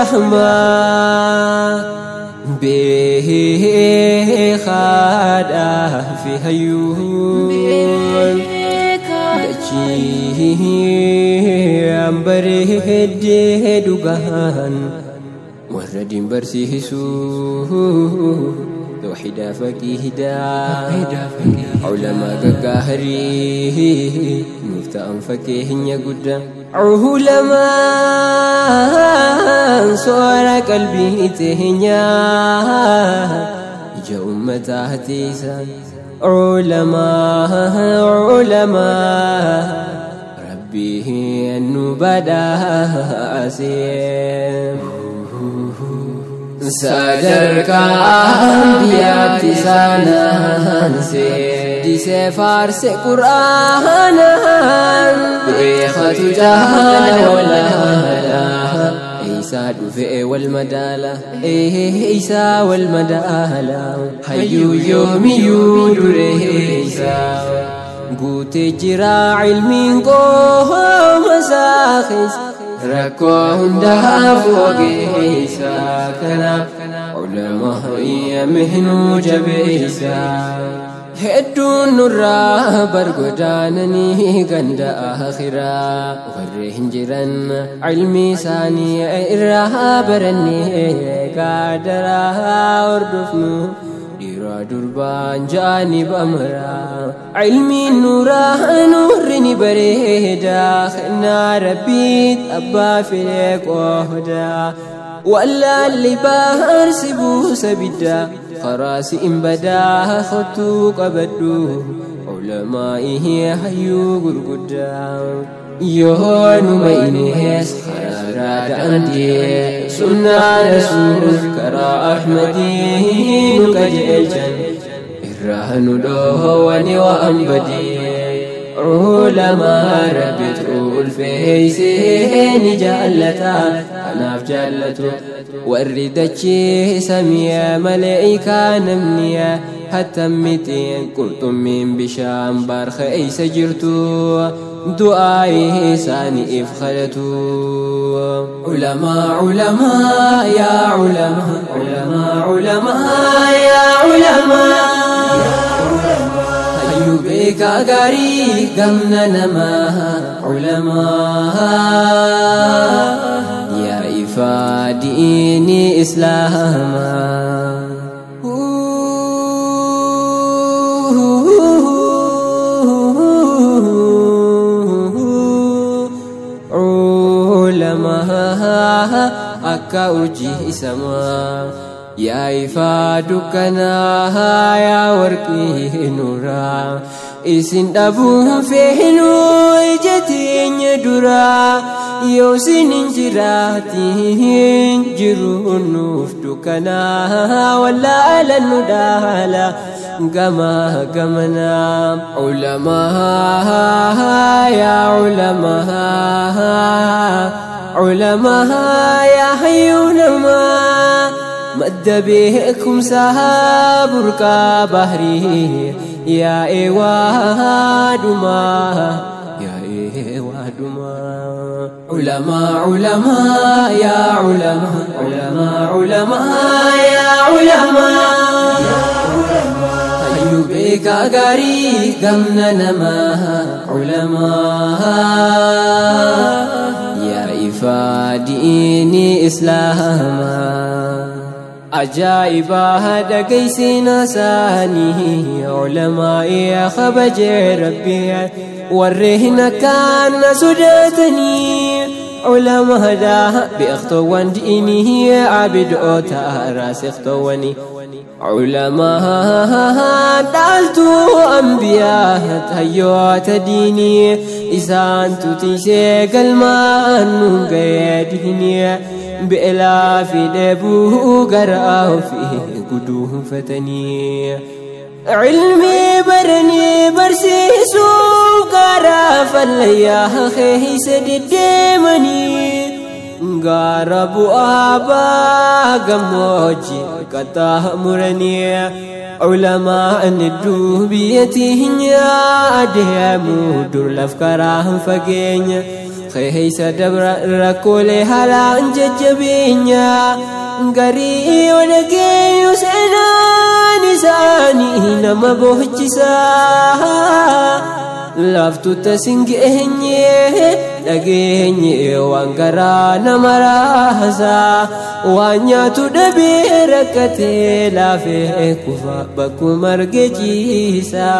Rahmaa beekaadhaa fi hayyuun dachii bareeddee dhugaan warra diin barsiisuu توحيدا فقيهدا علماء قهري مفتاح فكيه يقدا علماء صور قلبي تهنيا جا أمتها تيسا علماء علماء ربي النبدا أسيم sadarkaa biyyaatti saanaan dise faarse qur'aanaan beekatu jaala walaala isaa dhufe wal madaala isaa wal madaala hayyuu yoomiyyuu dureessa guutee jira ilmiin qooma isaa keessa rakkoo hundaaf ogeessa kanaaf ulamaa mihnuu jabeessa hedduun nurraa bargodaananii ganda akhiraa warri hin jiran ilmi isaanii irraa barannee gaadaraa hordofnu dhiira durbaan ja'anii bamraa ilmiin nuuraa nuurri ni bareeda kennaa rabbiit abbaa fedhe qooda wallaalli baarsi buusa bidda karaasi hin badaa kottuu qabadhu ulamaa'ihi hayyuu gurguddaa yoonuma inees karaa daandii sunnaa rasuul karaa ahmadii nu qajeelchan irraa nu dhoowwani waan badii ulamaa rabbitu ulfeessee ni jaallata kanaaf jaallatu warri dachee samii maleekaa namni hattammitiin qurxummiin bishaan baarka eessa jirtu du'aa isaaniif kadhatu. Ulamaa ulamaa yaa ulamaa ulamaa ulamaa yaa ulamaa hayyuu beekaa gaarii gamna namaa ulamaa yaa ifaa diinii islaamaa. Akka urjii samaa yaa ifaa dukkanaa yaa warqii nuuraa isin dhabuun feenuu ija teenya duraa yoo isin hin jiraatiin jiru nuuf dukkanaa wallaala nu dhaala gama gamanaa ulamaa yaa ulamaa علماء يا حيونما مد بكم سابرك بحري يا إيوادما يا إيوادما علماء علماء يا علماء علماء علماء يا علماء hayyuu beekaa gaarii gamna namaa علماء yaa ifaa diinii islaamaa ajaa'ibaa dhageessina isaanii ulamaa'i kabajee rabbii warri hin akkaan na sodaatanii ulamaadhaa beektoowwan diinii abiddoota raasiktowwanii علماء dhaaltuu ambiyaa hayyoota diinii isaantu tiisee galmaan nu ga'ee diinii beelaa fi dheebuu garaa ofii guduunfatanii. Ilmii baranii barsiisuu garaa fallayyaa keessa deddeemanii. Gaara bu'aa baa gammoojjii qaxxaamuranii ulamaan hedduu biyya teenyaa adeemu dur laf karaa fageenya Keessa dabra rakkoolee haalaan jajjabeenya garii yoo dhageenyu seenaan isaanii nama bohchisa. Laaftuuta sin geenye dhageenye waan garaa nama raasa waan nyaatu dhabee rakkatee laafee kufa bakkuma arge ciisa.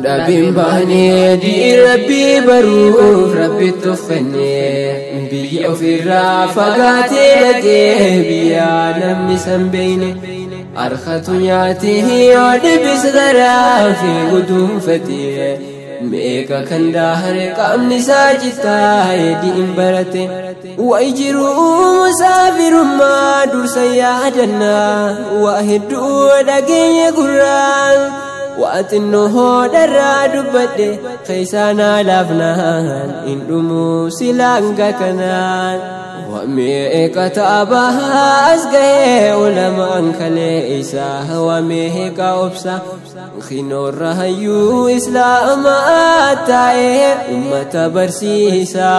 Dhabiin baanee diin rabbii baruuf rabbitti of kennee biyya ofirraa fagaatee dhaqee biyya namni san beeyne. Harkatu nyaatee yoo dhibis garaa fi guduunfatee meeqa kan daahare qaamni isaa cittaa'ee diin barate. Wayi jiruu musaafirummaa dursa yaadannaa waa hedduu dhageenya gurraan waa xinnoo hodharraa dubbadhe keessaa naa laafnaan hin dhumuu silaanga kanaan. Wameeqa taabaa as gahee ulamaan kalee isaa wameeqa obsa kinoorra hayyuu islaamaa taa'ee ummata barsiisa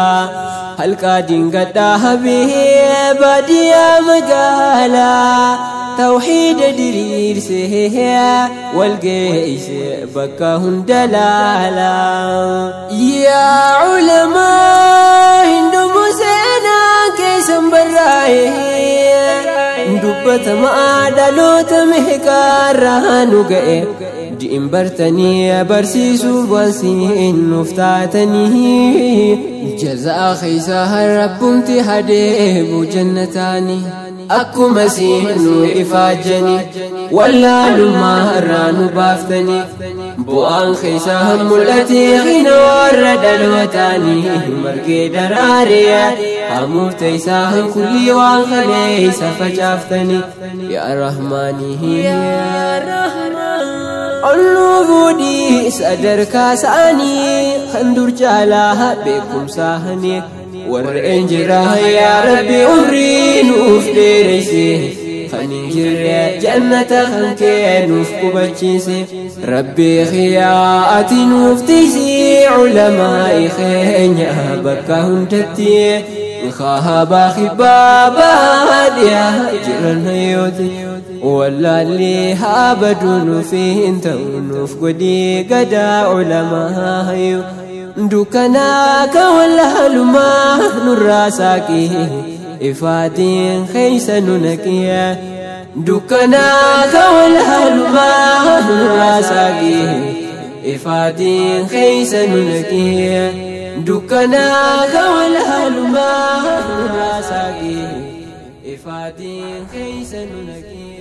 halqaa dingadhaa habee baadiyyaa magaalaa tawxiida diriirsee walgeeyse bakka hunda laala. Yaa ulamaa hin dhumu seenaa keessan barraa'e dubbatamaa dhaloota meeqaarraa nu ga'e diin bartanii barsiisuuf waan siin nuuf taatanii jazaa keessaa rabbumti hadeebu jannataanii akkuma siin nu ifaajjanii wallaalummaa irraa nu baaftanii bu'aan keessaa mul'atee hina warra dhalootaanii margee daraaree hamuuf teessaa kullii waan kaleessa facaaftanii yaa rahmaanii ol nuu fuudhii sadarkaa isaanii kan dur caalaa beekumsaanii warreen jira yaa rabbi umrii nuuf dheereyse kan hin jirre jannata kan kee nuuf qubachiise rabbi xiyaa ati nuuf tiisii culamaa'i keenya bakka hundatti kaabaa kibbaa baadhiyaa jiran hayyooti wallaalli haa baduu nuuf hin ta'u nuuf godhii gadaa culamaa hayyo dukkanaa ka wallaalumaa nurraa saaqii ifaatiin keessa nu naqii dukkanaa ka wallaalumaa nurraa saaqii ifaatiin keessa nu naqii dukkanaa ka wallaalumaa nurraa saaqii ifaatiin keessa nu naqii.